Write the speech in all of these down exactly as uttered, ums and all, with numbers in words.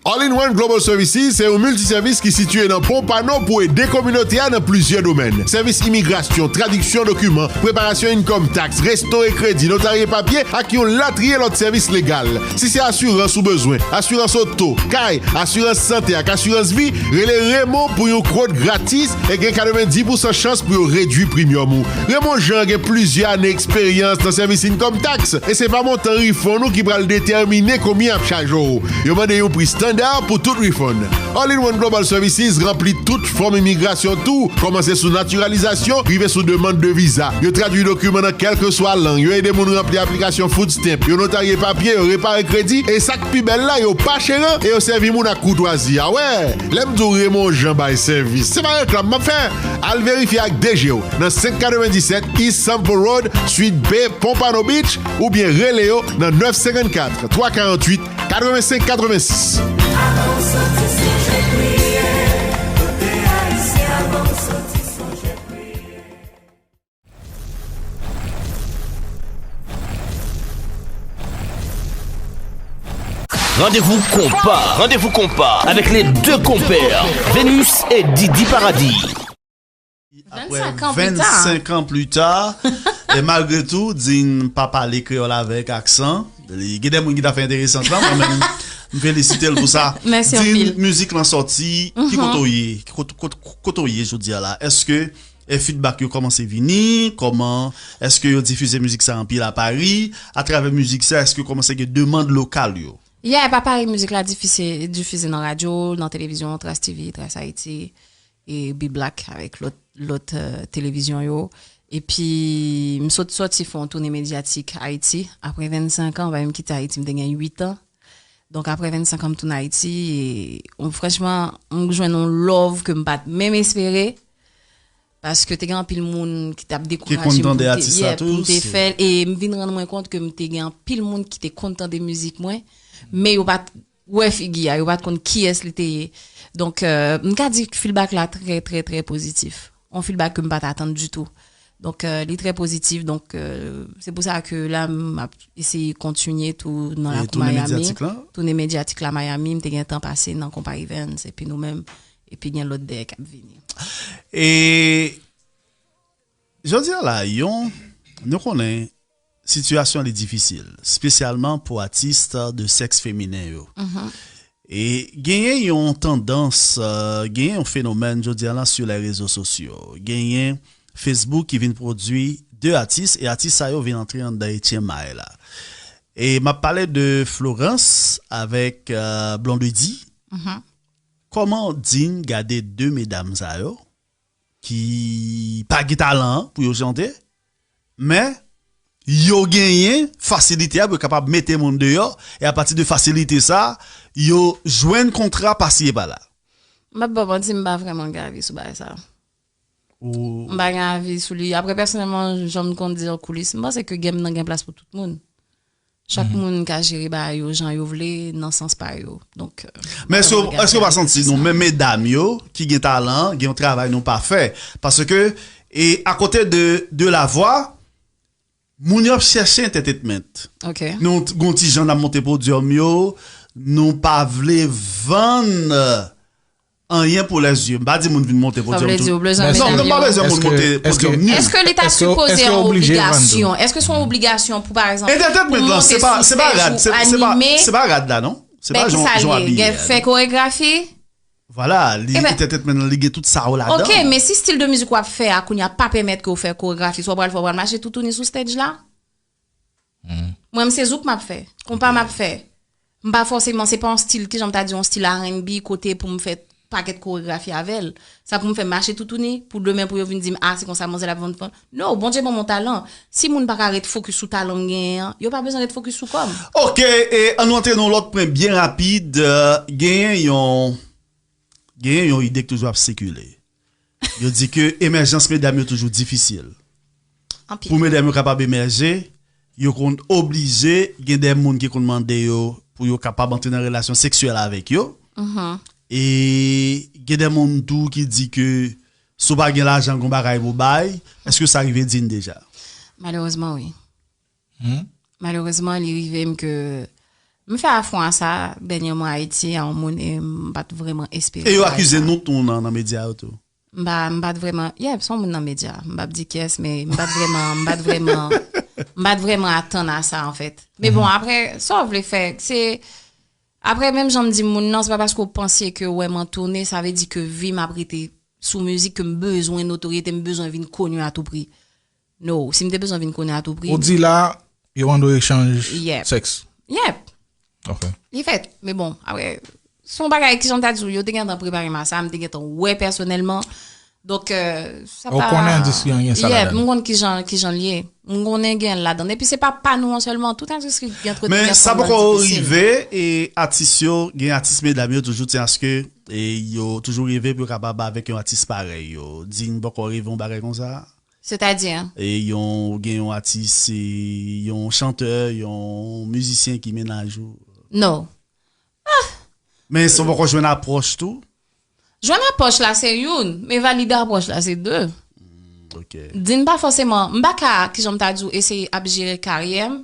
All in One Global Services se yon miltisèvis ki sitiye nan Pompano pou ede kominote a nan plizyè domèn. Sèvis imigrasyon, tradiksyon dokiman, preparasyon income tax, restore kredi, notarye papye ak yon latriye lòt sèvis legal. Si se asirans ou bezwen, asirans oto, kay, asirans sante ak asirans vi, rele Raymond pou yon quote gratis e gen katrevendi pousan chans pou yo redwi premyòm ou. Raymond Jean gen plizyè ane eksperyans nan sèvis income tax e se pa montan refund ou ki pral detèmine konbyen y ap chaje w. Yo mande yon pri estanda pou tout refund. All in One Global Services ranpli tout fòm imigrasyon tou, kòmanse sou natiralizasyon, rive sou demann de viza. Yo tradui dokiman nan kèlkeswa lang, yo ede moun ranpli aplikasyon food stamp, yo notarye papye, yo repare kredi, e sa k pi bèl la, yo pa cheran e yo sèvi moun ak koutwazi. A wè, lè m di w Raymond Jean bay sèvis, se pa reklam m ap fè. Al verifye ak D G w nan senk katrevenndisèt East Sample Road, Suite B, Pompano Beach, oubyen rele yo nan nèf senkannkat, twa karanntuit, katrevensenk katrevensis. Avan w soti sonje priye, kote ayisyen avan w soti sonje priye. Rendez-vous compas, rendez-vous compas avec les deux compères, Vénus et Didi Paradis. Apre vennsenk an pli ta, e malgre tou, Din pa pale kreyòl avèk aksan. Li gen de moun ki ta fè enteresan sa, mwen menm, m felisite l pou sa. Mèsi anpil. Din, mizik lan sòti, ki kote w ye? Ki kot-, kot-, kote w ye jodi a la? Èske, e, feedback yo kòmanse vini? Kòman, èske yo difize mizik sa anpil a Pari? Atravè mizik sa, èske kòmanse gen demann lokal yo? Yeah, pa Pari, mizik la difize, difize nan radyo, nan televizyon, Trace T V, Trace Haïti, e Be Black avèk lòt, lòt, e, televizyon yo. Epi, m sot sòti fè yon toune medyatik Ayiti. Apre vennsenk an, pa menm kite Ayiti, m te gen uit an. Donk, apre vennsenk an, m tounen Ayiti. E, m, franchman, m jwenn yon love ke m pa t menm espere. Paske te gen anpil moun ki t ap dekouraje m pou m te, yeah, pou m te fè l. E m vin rann mwen kont ke m te gen anpil moun ki te konn tande mizik mwen, men yo pa t wè figi a, yo pa t konn kiyès li te ye. Donk, euh, m ka di feedback la trè, trè, trè pozitif. Yon feedback ke m pa t atann ditou. Donk, euh, li trè pozitif. Donk, euh, se pou sa ke la, m ap eseye kontinye tou nan lakou Miami. Toune medyatik la Miami, m te gen tan pase nan Konpa Events, epi nou menm, epi gen lòt dèyè k ap vini. E jodi a la, yon, nou konnen sitiyasyon li difisil, espesyalman pou atis de sèks feminen yo. E genyen yon tandans, euh, genyen yon fenomèn jodi a la sou lè rezo sosyo. Genyen Facebook ki vin pwodui de atis, e atis sa yo vin antre anndan etyenm may la. E m ap pale de Florence avèk, euh, Blondedy. Kòman Din gade de medam sa yo ki pa gen talan pou yo chante, men yo genyen fasilite a pou yo kapab mete moun deyò, e apati de fasilite sa, yo jwenn kontra pase pa la. M ap ba w manti, m pa vrèman gen avi sou bagay sa. M pa gen avi sou li. Apre, pèsonèlman, jan m konn di an koulis, m panse ke game nan gen plas pou tout moun. Chak moun ka jere bagay yo jan yo vle, nan sans pa yo. Donk, euh, men èske, èske w pa santi nou, menm medam yo ki gen talan, gen yon travay nou pa fè? Paske, e akote de, de lavwa, moun yo ap chèche entertainment. Ok. Nou gon ti jan n ap monte podyòm yo, nou pa vle vann, euh, anyen pou lèzye. M pa di moun vin monte podyòm tou. Sa vle di ou bezwen medam yo? Non, m pa bezwen moun monte podyòm ni. Èske li ta sipoze yon obligasyon? Èske se yon obligasyon pou, pa egzanp, pou monte sou stage ou anime? Se pa rad la, non? Se pa jan w abiye a. Fè koregrafi? Vwala, li entertainment, li gen tout sa yo ladan. Ok, men si stil de mizik w ap fè a, kounye a pa pèmèt ke w fè koregrafi, sa w pral fè, w pral mache toutouni sou stage la? Mwen, m se zouk m ap fè, konpa m ap fè. M pa fòseman, se pa yon stil, kijan m ta di, yon stil R and B kote pou m fè pakèt koregrafi avè l. Sa pou m fè mache toutouni, pou demen pou yo vin di m, "Ah, se konsa manzè la vann fanm." No, Bondye ban m yon talan. Si moun pa ka ret fokis sou talan m genyen an, yo pa bezwen ret fokis sou kò m. Ok, e ann nou antre nan yon lòt pwen byen rapid. Euh, genyen yon, genyen yon ide ki toujou ap sikile. Yo di ke emèjans medam yo toujou difisil. Anpil. Pou medam yo kapab emèje, yo konn oblije gen de moun ki konn mande yo pou yo kapab antre nan relasyon seksyèl avèk yo. E gen de moun tou ki di ke si w pa gen lajan, gon bagay pou bay. Èske sa rive Din deja? Malerezman, wi. Malerezman, li rive m ke M fè afwon a sa dènyèman Ayiti a yon moun e m pa t vrèman espere. E yo akize nou tou nan, nan medya yo tou. M pa, m pa t vrèman, yeah, se yon moun nan medya. M p ap di kiyès, men m pa t vrèman, m pa t vrèman, m pa t vrèman atann a sa, anfèt. Men bon, apre, sa w vle fè, se, apre, menm jan m di moun nan, se pa paske w panse ke w wè m an toune, sa vle di ke vi m ap rete sou mizik, ke m bezwen notorite, m bezwen vin koni a tou pri. No, si m te bezwen vin koni a tou pri. Ou di la, yo mande w echanj sèks. Yep. Ok. Li fèt. Men bon, apre, se yon bagay ki jan m ta di w, yo te gentan prepare m a sa, m te gentan wè pèsonèlman. Donk, euh, sa pa. Ou konnen endistri an gen sa ladan l. Yep, m konn kijan, kijan l ye. M konnen gen l ladan l. Epi se pa pa nou an sèlman, tout endistri gen twò difisil. Men sa poko rive, e atis yo, gen atis medam yo toujou tyen aske, e yo toujou reve pou yo kapab avèk yon atis parèy yo. Din poko rive yon bagay konsa? Sètadi? E yon, gen yon atis, e yon chantè, yon mizisyen ki mennaj ou? No. Men si w poko jwenn apwòch tou? Jwenn apwòch la se youn, men valide apwòch la se de. Ok. Din pa fòseman, m pa ka, kijan m ta di w, eseye ap jere karyè m.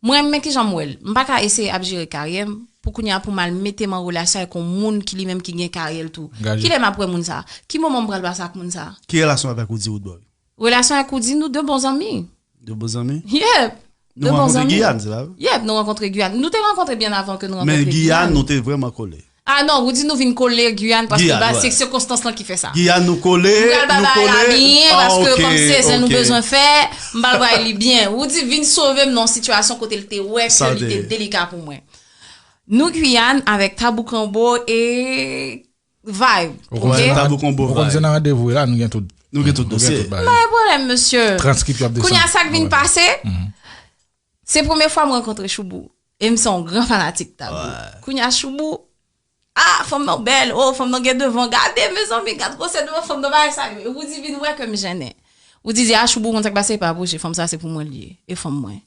Mwen, men kijan m wè l. M pa ka eseye ap jere karyè m, pou kounye a pou m al mete m an relasyon avèk yon moun ki li menm ki gen karyè l tou. Ki lè m ap wè moun sa? Ki moman m pral pase ak moun sa? Ki relasyon avèk Roody Roodboy? Relasyon avèk Roody, nou de bon zanmi. De bon zanmi? Yep. Nou rankontre Giyàn, se pa vre? Yep, nou rankontre Giyàn. Nou te rankontre byen avan ke nou rankontre Giyàn. Men Giyàn, nou te vrèman kole. Ah non, Roody, nou vin kole Giyàn paske ba se sikonstans lan ki fè sa. Giyàn, nou kole, nou kole. Nou pral ba bagay la byen paske kòm se zen nou bezwen fè, m pral bay li byen. Roody vin sove m nan yon sitiyasyon kote l te wè ke li te delika pou mwen. Nou Giyàn avèk Tabou Kanbo e Vibe, ok? Tabou Konbo Vibe. Ou konn se nan randevou la, nou gen tout. Nou gen tout dosye. M pa gen pwoblèm, mesye. Kounye a sa k vin pase, se premye fwa m rankontre Choubou. E m se yon gran fanatik Tabou. Kounye a Choubou, ah, fanm nan bèl, oh, fanm nan gen devan, gade, mezanmi, gad gwosè devan fanm nan, bagay sa yo. E Roody vin wè ke m jennen. Roody di, ah, Choubou, konn sa k pase, pa pwoche, fanm sa se pou mwen li ye. E fanm mwen.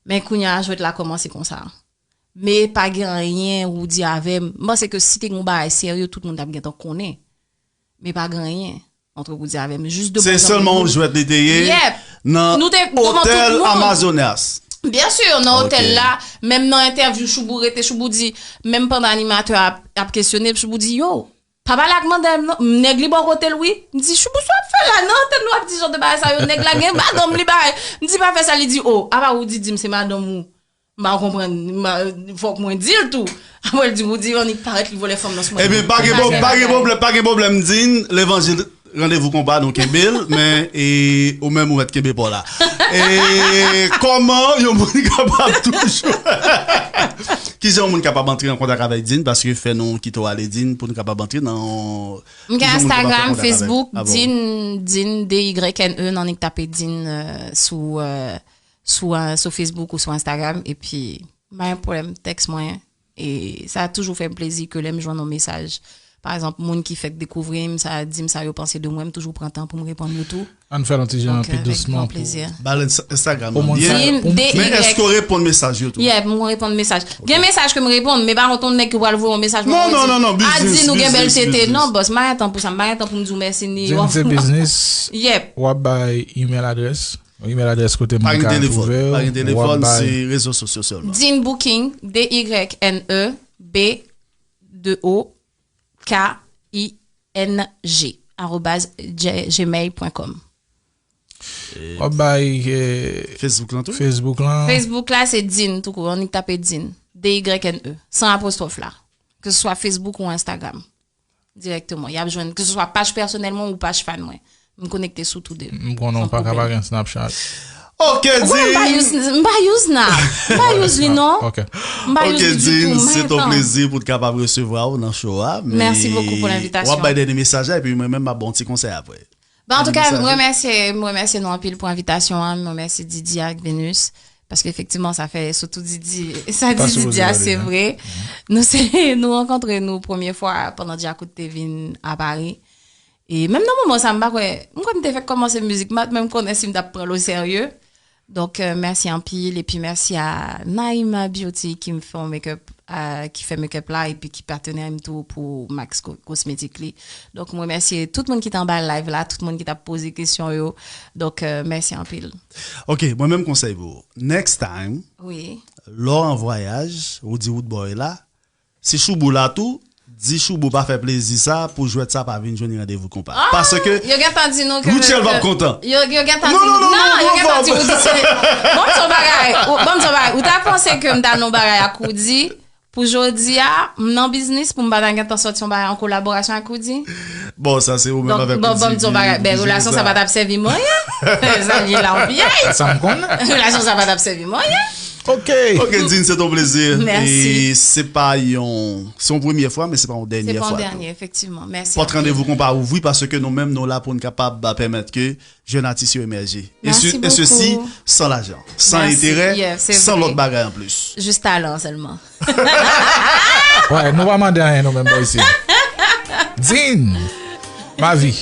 Men kounye a, jwèt la kòmanse konsa. Men pa gen anyen Roody avè m. M panse ke si te gen yon bagay serye, tout moun t ap gentan konnen. Men pa gen anyen ant Roody avè m. Jis de bon zanmi nou. Se sèlman yon jwèt li te ye nan Otèl Amazonas. Byen si, nan otèl la, menm nan entèvyou Choubou rete, Choubou di, menm pandan animatè a ap, ap kesyone l, Choubou di, yo, pa pale ak madam nan, nèg li bò kote l wi. M di, Choubou, sa w ap fè la nan antèn, w ap di jan de bagay sa yo, nèg la gen madanm li bagay. M di, pa fè sa, li di, oh, apa Roody di m se madanm ou. M pa konprann, m pa, fòk mwen di l tou. Apre l di, Roody annik parèt, li vòlè fanm nan sou mwen. Ebyen, pa gen pwob-, pa gen pwoblèm, pa gen pwoblèm, Din, levanjil, randevou konpa, nou kenbe l, men, e, ou menm ou mèt kenbe pa w la. E, kòman yon moun kapab toujou, kijan yon moun kapab antre an kontak avèk Din, paske fè nou kite w ale, Din, pou nou kapab antre nan, m gen Instagram, Facebook, Din, Din, D Y N E, nan annik tape Din, euh, sou, euh, sou, euh, sou Facebook ou sou Instagram, epi m pa gen pwoblèm, tèks mwen. E sa toujou fè m plezi ke lè m jwenn yon mesaj, pa egzanp, moun ki fèk dekouvri m, sa di m sa yo panse de mwen, m toujou pran tan pou m reponn yo tou. Ann fè l yon ti jan pi dousman pou. Ba l Insta-, Instagram nan byen. Men èske w reponn mesaj yo tou? Yeah, m reponn mesaj. Gen mesaj ke m reponn, men pa kont yon nèg ki pral voye yon mesaj mwen di, a, Din, ou gen bèl tete. Non, bòs, m pa gen tan pou sa, m pa gen tan pou m di w mèsi ni w ap. Din se biznis. Yep. W ap bay email adrès. Yon email adrès kote moun ka twouve w. Pa gen telefòn, se rezo sosyo sèlman. Din Booking, D Y N E B de O K I N G, arobaz gmail pwen kòm. W ap bay, eh, Facebook lan tou? Facebook lan. Facebook la, se Din, toukou, annik tape Din, D Y N E, san apostwòf la. Ke se swa Facebook ou Instagram. Dirèkteman. Y ap jwenn, ke se swa paj pèsonèl mwen ou paj fan mwen. M konekte sou tou de. M konnen w pa ka pa gen Snapchat. Ok, Din. M pa use, m pa use Snap. M pa use li, non. Ok. M pa use li ditou, se yon plezi pou n kapab resevwa w nan show a. Mèsi bokou pou lenvitasyon. W ap bay dènye mesaj la, epi mwen menm, m ap ba w yon ti konsèy apre. Ben, antouka, m remèsye, m remèsye nou anpil pou envitasyon an. M remèsye Didi ak Venus. Paske efektivman, sa fè, sitou Didi, sa Didi di a, se vre. Nou se, nou rankontre nou premye fwa pandan Djakout te vin a Pari. E menm nan moman sa, m pa kwè, m kwè m te fèk kòmanse mizik, m pa t menm konnen si m t ap pran l o serye. Donk, euh, mèsi anpil, epi mèsi a Naima Beauty ki m fè yon make-up, euh, ki fè make-up la, epi ki patnè m tou pou Max Co-, Cosmetic li. Donk, m remèsye tout moun ki t anba live la, tout moun ki t ap poze kesyon yo. Donk, euh, mèsi anpil. Ok, mwen menm konsèy pou ou. Next time, wi. Lè w an vwayaj, ou di Roodboy la, si Shoubou la tou, di Shoubou pa fè plezi sa pou jwèt sa pa vin jwenn randevou konpa. Paske Yo gentan di nou ke Roodchell p ap kontan. Yo, yo gentan Non, di non, non, non, non, yo non, gentan di non. Roody se bon, m di yon bagay. Ou- Bon, m di yon bagay. Ou ta panse ke m ta nan yon bagay ak Roody pou jodi a, m nan biznis pou m pa ta gentan sòti yon bagay an kolaborasyon ak Roody? Bon, sa se ou menm Donk, avèk bon, Roody bon, m di yon bagay. ki- Ben, ki relasyon sa jere pa t ap sèvi mwen anyen. Sa li la, ou byen. Sa m konn. Relasyon sa pa t ap sèvi mwen anyen. Ok. Ok, Din, se ton plezi. Mèsi. E se pa yon. Se yon premye fwa, men se pa yon Se dènyè pa fwa. yon dènyè, efektivman. Mèsi. Pòt randevou konpa ouvri paske nou menm, nou la pou n kapab pèmèt ke jèn atis yo emèje. E Mèsi se- e sesi bokou. San lajan, san Mèsi. enterè, Yeah, se san vre. Lòt bagay anplis. Jis talan sèlman. Wè, nou pa mande anyen nou menm bò isi. Din, ma vi.